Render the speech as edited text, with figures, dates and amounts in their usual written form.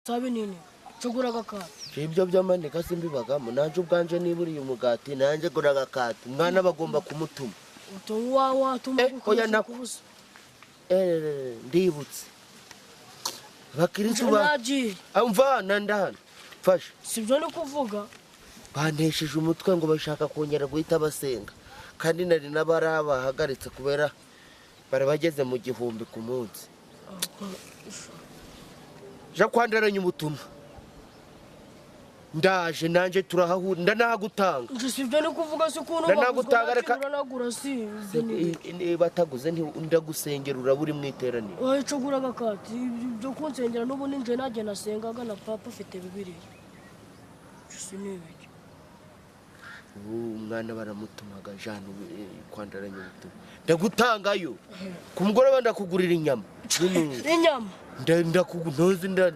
Sabe nini? Cugura agakati. Ibyo by'amaneka simbibagamo. Nanjye ubwanje niburiye umugati, nanjye gura agakati. Umwana bagomba kumutuma. Utuwa watuma. Oya, nako. Kubusa. Ndibutse abakiristu ba Nagiye. Mvana ndahano, mfashe. Sibyo ni kuvuga. Bantesheje umutwe ngo bashaka kongera guhita basenga, kandi nari n'abarabahagaritse kubera bari bageze mu 1000 ku munsi. Ja kwandaranya ubutumwa, ndaje nanjye turahahura, ndanahagutanga. Nje sibyo ni kuvuga, si ukuntu. Ndanagutanga, reka- Nagura si. Niba ataguze ndagusengera, uraba uri mu iteraniro. Oya, cugura agakati. Ibyo kunsengera n'ubundi nje najye nasengaga na papa afite Bibiliya. Si nibiki? Ubu umwana baramutumaga. Jana kwandaranya ubutumwa, ndagutangayo ku mugoroba, ndakugurira inyama. Inyama. Ndakugu ntuzi nda.